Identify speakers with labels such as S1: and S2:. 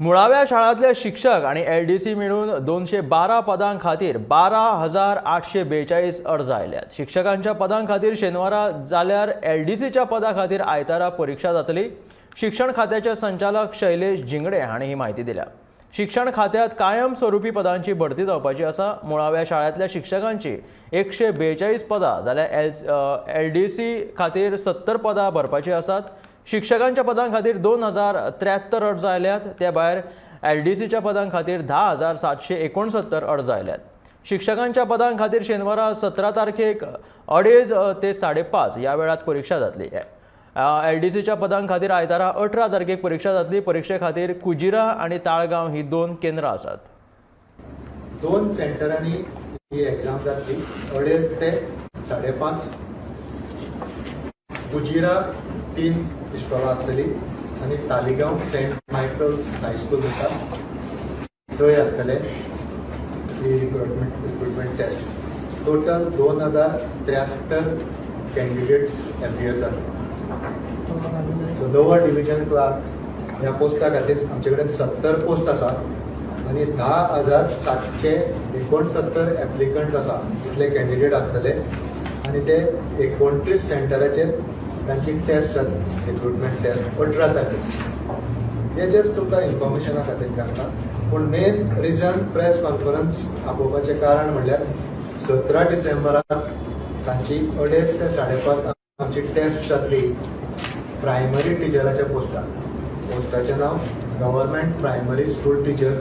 S1: मुळाव्या शाळांतले शिक्षक आनी एलडीसी मेळून 212 पदां खातीर 12,842 अर्ज आयल्यात. शिक्षकांच्या पदां खातीर शेनवारा जाल्यार एलडीसीच्या पदा खातीर आयतारा परिक्षा जातली. शिक्षण खात्याचे संचालक शैलेश झिंगडे हांणी ही म्हायती दिल्या. शिक्षण खात्यांत कायम स्वरुपी पदांची भरती जावपाची आसा. मुळाव्या शाळांतल्या शिक्षकांची 142 पदां जाल्यार एलडीसी खातीर 70 पदां भरपाची आसात. शिक्षकांच्या पदां खातीर 2073 अर्ज आयल्यात. ते भायर एलडीसीच्या पदां खातीर 10,769 अर्ज आयल्यात. शिक्षकांच्या पदां खातीर शेनवारा 17 तारखेक 2:30 ते 5:30 ह्या वेळात परिक्षा जातली. एलडीसीच्या पदां खातीर आयतारा 18 तारखेक परिक्षा जातली. परिक्षे खातीर कुजिरा आनी ताळगांव ही दोन केंद्रां आसात.
S2: दोन सेंटरांनी ही एक्झाम जातली, 2:30 ते 5:30. कुजिरा तीन इस्कॉलां आसतली आनी तालिगांव सेंट मायकल्स हायस्कूल म्हणटा थंय आसतले ही recruitment test. Total 2073 candidates appear जाता. सो लोअर डिविजन क्लार्क ह्या पोस्टा खातीर आमचे कडेन 70 पोस्ट आसा आनी 10,769 एप्लिकंट आसा. इतले कॅन्डिडेट आसतले आनी ते 29 सेंटराचेर तांची टेस्ट जातली, रिक्रुटमेंट टेस्ट 18 तारखेक. हे जस्ट तुमकां इन्फॉर्मेशना खातीर घालता, पूण मेन रिजन प्रेस कॉन्फरन्स आपोवपाचें कारण म्हणल्यार 17 डिसेंबराक तांची 2:30 ते 5:30 आमची टेस्ट जातली प्रायमरी टिचराच्या पोस्टार. पोस्टाचें नांव गव्हर्मेंट प्रायमरी स्कूल टिचर.